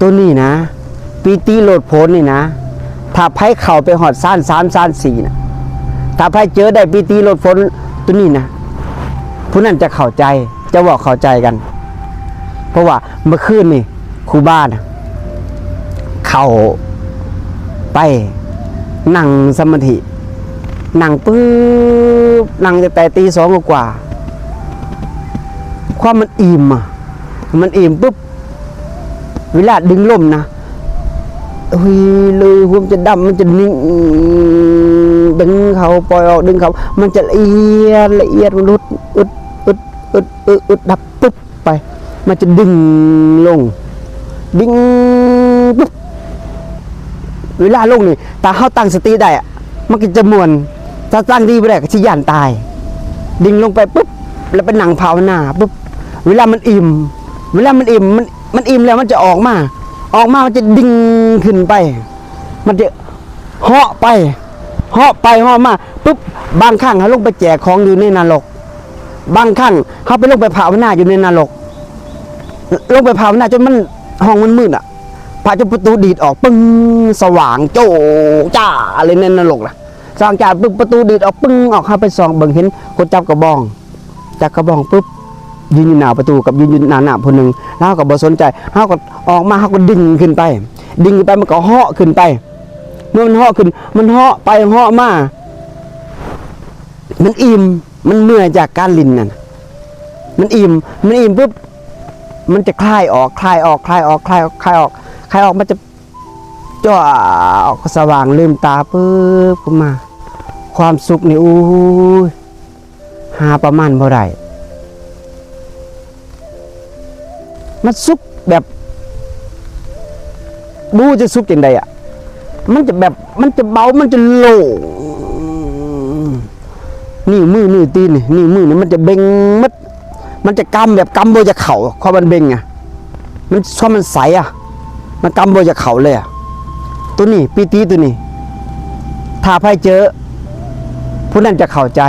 ຕົວນີ້ນະ ປີຕິໂລດໂຜນນີ້ນະ ຖ້າໃຜເຂົ້າໄປຮອດຊານສາມ ຊານສີ່ນະ ຖ້າໃຜເຈີໄດ້ປີຕິໂລດໂຜນຕົວນີ້ນະ ຜູ້ນັ້ນຈະເຂົ້າໃຈ ຈະເວົ້າເຂົ້າໃຈກັນ. ເພາະວ່າເມື່ອຄືນນີ້ຄູບານະ ເຂົ້າໄປນັ່ງສະມາທິ ນັ່ງປຶບ ນັ່ງຕັ້ງແຕ່ຕີສອງກວ່າໆ ຄວາມມັນອີ່ມອະ ມັນອີ່ມປຶບ ເວລາດຶງລົມນະ ຫຸຍ ຫຼື ຫົວມັນຈະດຳ ມັນຈະນິ່ງ ດຶງເຂົ້າ ປ່ອຍອອກ ດຶງເຂົ້າ ມັນຈະລະອຽດ ລະອຽດ ມັນຫຼຸດ ອຶດ ອຶດ ອຶດ ອຶດ ອຶດ ດັບປຶບ ໄປ ມັນຈະດຶງລົງ ດຶງປຶບ ເວລາລົງນີ້ ຖ້າເຮົາຕັ້ງສະຕິໄດ້ອະ ມັນກໍຈະມ່ວນ ຖ້າຕັ້ງສະຕິບໍ່ໄດ້ກໍຊິຢ້ານຕາຍ ດຶງລົງໄປປຶບ ແລ້ວໄປນັ່ງພາວະນາປຶບ ເວລາມັນອີ່ມ ເວລາມັນອີ່ມ ມັນ ມັນອີ່ມແລ້ວມັນຈະອອກມາ ອອກມາມັນຈະດຶງຂຶ້ນໄປ ມັນຈະເຫາະໄປ ເຫາະໄປເຫາະມາປຶບ ບາງຄັ້ງເຮົາລົງໄປແຈກຂອງຢູ່ໃນນະລົກ ບາງຄັ້ງເຮົາໄປລົງໄປພາວະນາຢູ່ໃນນະລົກ ລົງໄປພາວະນາຈົນມັນ ຫ້ອງມັນມືດອະ ພະຈົນປະຕູດີດອອກ ປຶ້ງ ສະຫວ່າງໂຈ້ຈ້າເລີຍໃນນະລົກນະ ສະຫວ່າງຈ້າປຶ້ງ ປະຕູດີດອອກ ປຶ້ງ ອອກ ເຮົາໄປສ່ອງເບິ່ງເຫັນຄົນຈັບກະບອງ ຈັບກະບອງປຶບ ຢືນຢູ່ໜ້າປະຕູກັບຢືນຢູ່ໜ້ານ້ຳຜູ້ໜຶ່ງ ລາວກໍບໍ່ສົນໃຈ ເຮົາກໍອອກມາ ເຮົາກໍດຶງຂຶ້ນໄປ ດຶງຂຶ້ນໄປ ມັນກໍເຫາະຂຶ້ນໄປ ເມື່ອມັນເຫາະຂຶ້ນ ມັນເຫາະໄປເຫາະມາ ມັນອີ່ມ ມັນເມື່ອຍຈາກການຫຼິ້ນນັ້ນ ມັນອີ່ມ ມັນອີ່ມປຶບ ມັນຈະຄາຍອອກ ຄາຍອອກ ຄາຍອອກ ຄາຍອອກ ຄາຍອອກ ຄາຍອອກ ມັນຈະຈ້ອ ສະຫວ່າງ ລືມຕາປຶບຂຶ້ນມາ ຄວາມສຸກນີ້ ໂອ້ຍ ຫາປະມານບໍ່ໄດ້ ມັນສຸກແບບ ບໍ່ຮູ້ຈະສຸກຈັ່ງໃດອະ ມັນຈະແບບ ມັນຈະເບົາ ມັນຈະໂລ່ງ ນິ້ວມື ນິ້ວຕີນນີ້ ນິ້ວມືນີ້ມັນຈະເບັ່ງໝົດ ມັນຈະກຳແບບກຳບໍ່ຢາກເຂົ້າ ຄວາມມັນເບັ່ງອະ ມັນ ຄວາມມັນໃສອະ ມັນກຳບໍ່ຢາກເຂົ້າເລີຍອະ ໂຕນີ້ ປີຕິໂຕນີ້ ຖ້າໃຜເຈີ ຜູ້ນັ້ນຈະເຂົ້າໃຈ